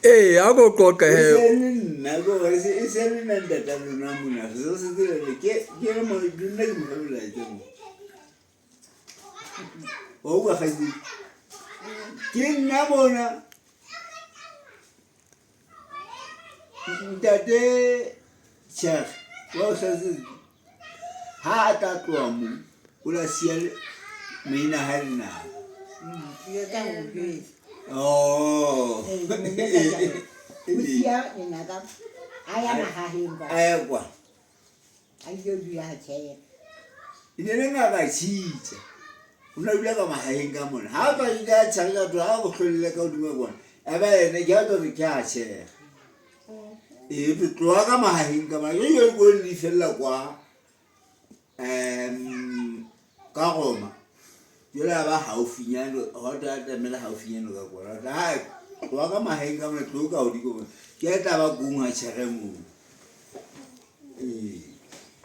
Ee, a ko qoqe E he. se le nna ko e se e se le nna ntata lona mona re se se tsela le ke ke le mo ke nna ke mo fa molaetsa mo wa utlwa kgaitsedi ke nna mona ntate Tjhege wa o hlalosetse ha a tla tloha mo o la siya maina hae le naha. Oh. A ya kwa. E ne le ngaka tshitsa. O ne a dula ka mahaheng ka mona. Ha ba ke a tjhare ka tloha ha go hlolele ka hodimo bona. Ya ba yena ke a tlo re ke a tjhega. Ee, re tloha ka mahaheng ka mona. Ke yo ko di fella kwa ka Roma. Jwale a ba haufinyane, hwa tla haufinyane ka kwana. Ha tloha ka mahaheng ka mona tlo ka hodimo. Ke tla ba kong ha tjhere moo.